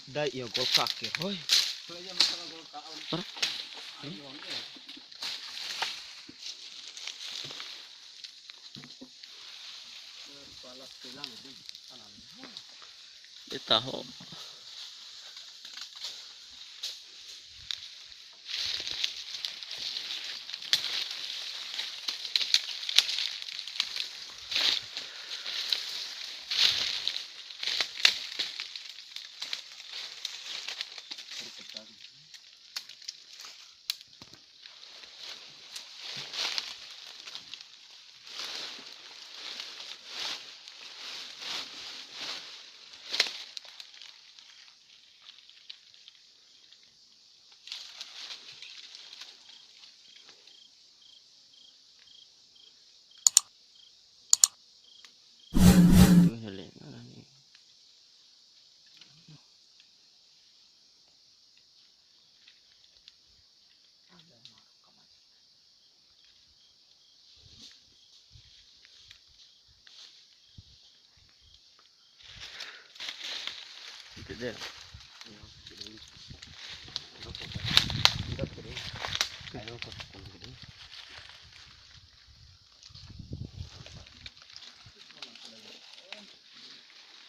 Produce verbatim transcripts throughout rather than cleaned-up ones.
Dai, iyo, gol kaki, hoi. Ora. De taho.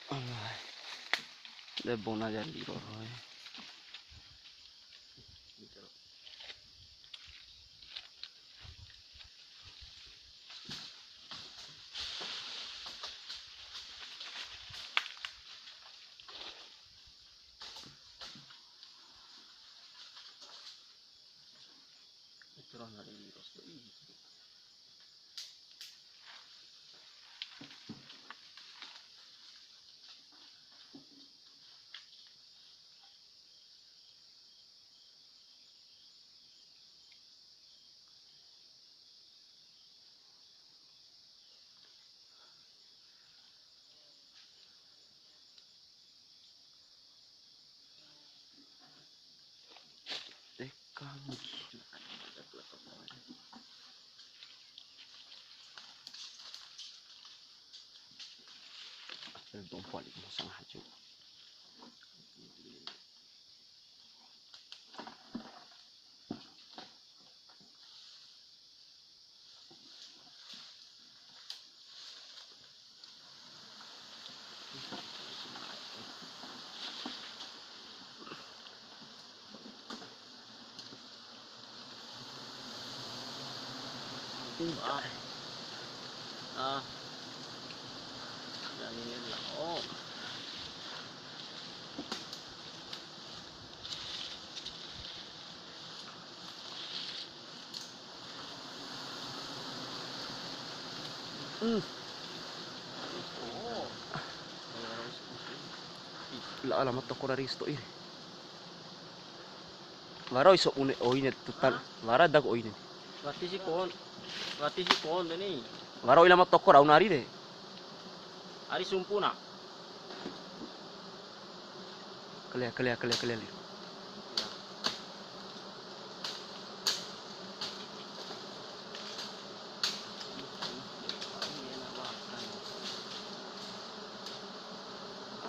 Alah, de bona ja liro roe. Teka. Dompo ali masang haju. Ah. Ah. Yang ini lah. Oh. Hmm. La alamat toko dari sato'i. Wara oi so bune oine tutan. Hah? Wara daku oine. Wati si kon. Wati si kon de ni. Wara oi alamat toko rau nari de. Ari sumpuna. Kalea, kalea, kalea, kalea.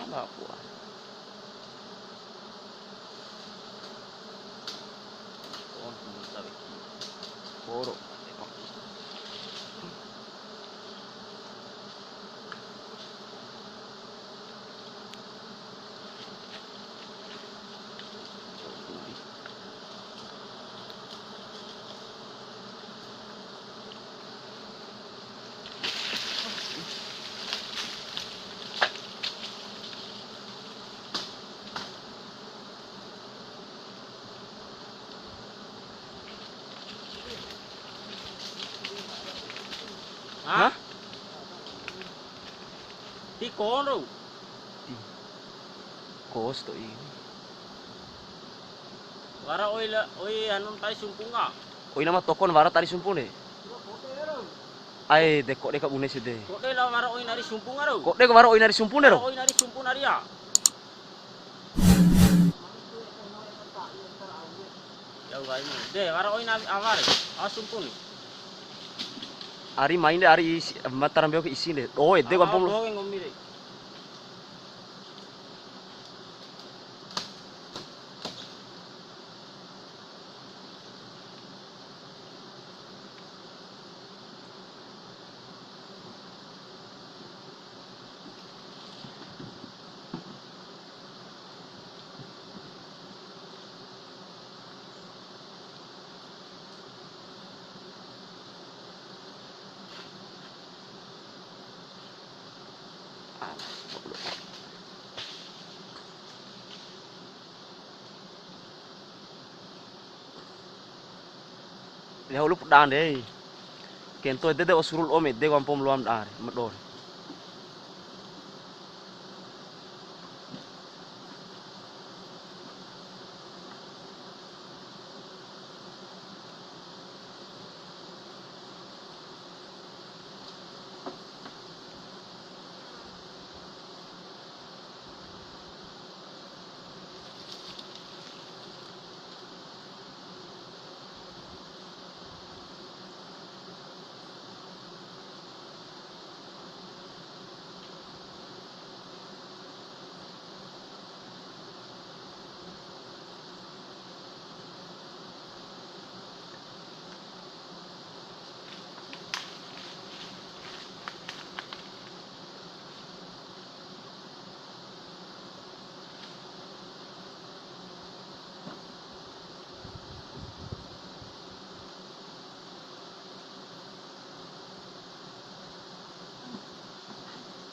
Apa pua? Poro. Hah? Hah? Ti kon rau. Ti. Kos to i. Wara oi la, oi anu tari sumpung ka? Oi nama tokon wara tari sumpung de. Ai de kode ka bune si de. Kode la wara oi nari sumpung ka rau. Kode ka wara oi nari sumpung de ro. Wara oi nari sumpung nari ya. Jauh kali ni. De, wara oi na awa re. Awa sumpung ni. Ari main de, ari isi, mataram beo ke isi de. Oh, ede kampung lo. Doho ke nggomi de. Leho lupu dan dei. Kento ede de osurul ome de kampom loam dare, medon.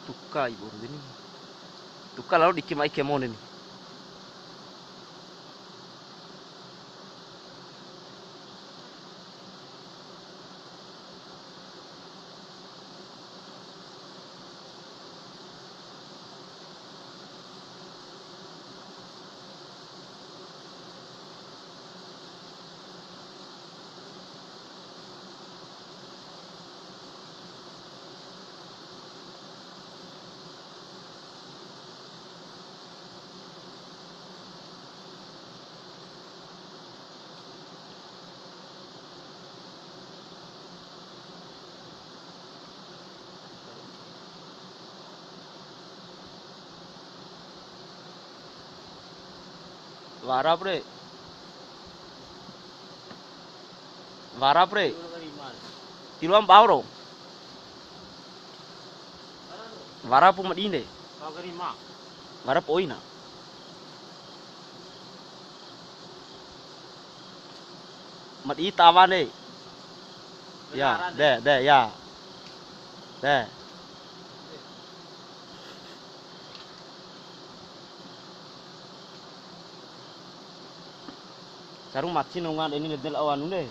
Tuka ibu ni. Tuka lalu diki mai kemon ni. Wara, Bre. Wara, Bre. Tiloam bau ro. Wara pu ma dinde. Wara pu oina. Ma di tawan de. Ya, de, de, ya. De. Caru maci nungan ini ngedel awan unde.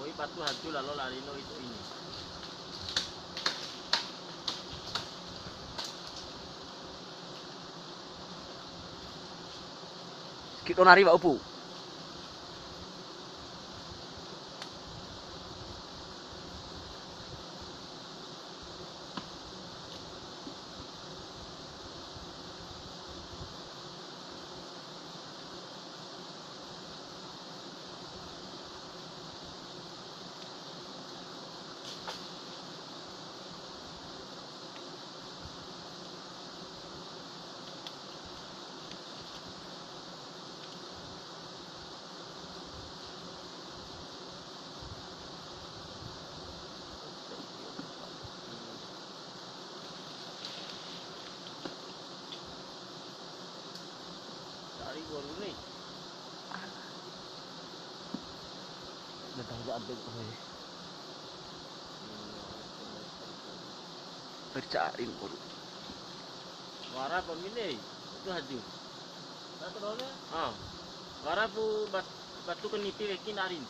Oi, batu haju lalo lari no itu ini. Kido nari, Pak Upu. Dari baru nih. Datang ke Abel, oh, iya. Perca'in, baru. Wara pemilih, itu haju. Satu doang ya? Ah. Wara pu bat-, batu ke nipi wekin arin.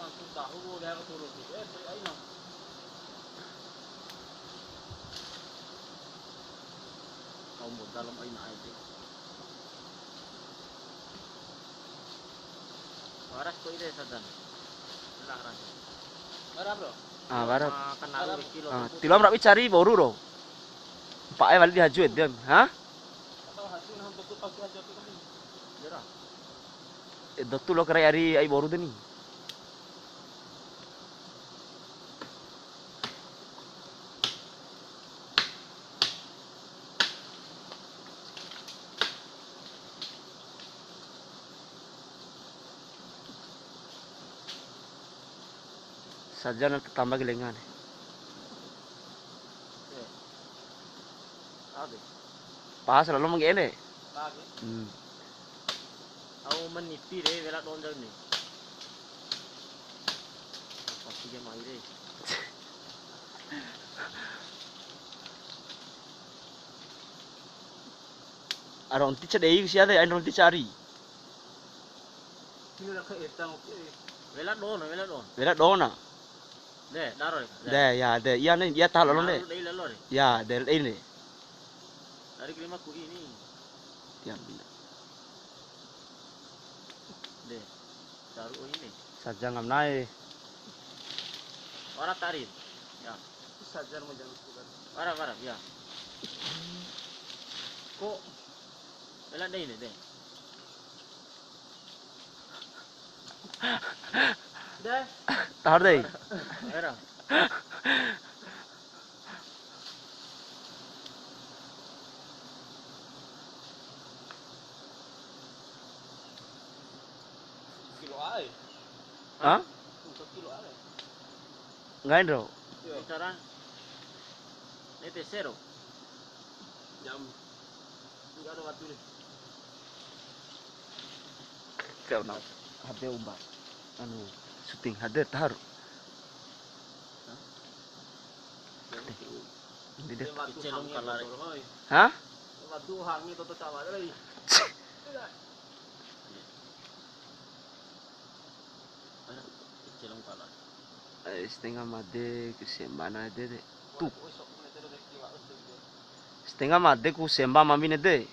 Langsung tahu, dia turun. Eh, beri air, Mas. Au mboda lom ai na'e de. Waras ko ide sadan. Lah ras. Wara, bro. Ah, wara. Ah, kenal. Ah, kilo. Tiloa rawi cari boru ro. Pa'e wali di haju ede, ha? Atau haju nah, betul pasti haju tu kan. Jera. Eh, dotu lo kerai ari ai boru de ni. Saja na tatamba ke lenga ne. Pas lalo mangge'e ne. Hmm. Au manipi re, wela doho ncau ni. Pasti dia mai re. Ara onti ca dei sia de, ain onti cari. Wela doho na, wela doho na. Wela doho na. De, daro re. De, ya, de. Iya ne, iya taho lalo de. Dei lalo re. Ya, de, dei ne. Dari kelima ku ini. Ya, benar. De, daru o ini. Saja ngam na'e. Ora tarin. Ya. Saja mau jangan sebulan. Wara, wara, ya. Ko, wela dei ne, de. De. Taho dei. Wara. Kilo ae. Hah? Untuk kilo ae. Nggahi ro. Iya. Sekarang. Ini pesero. Jam. Enggak ada waktu nih. Kau nak hade umba. Anu, syuting hade taho. Ini deh. Hah? Eh, setengah made ku semba na ede de. Tuh. Setengah made ku semba mami ne de.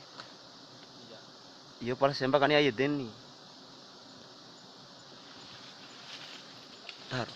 Iyo, pala semba kani aye deni. Tar.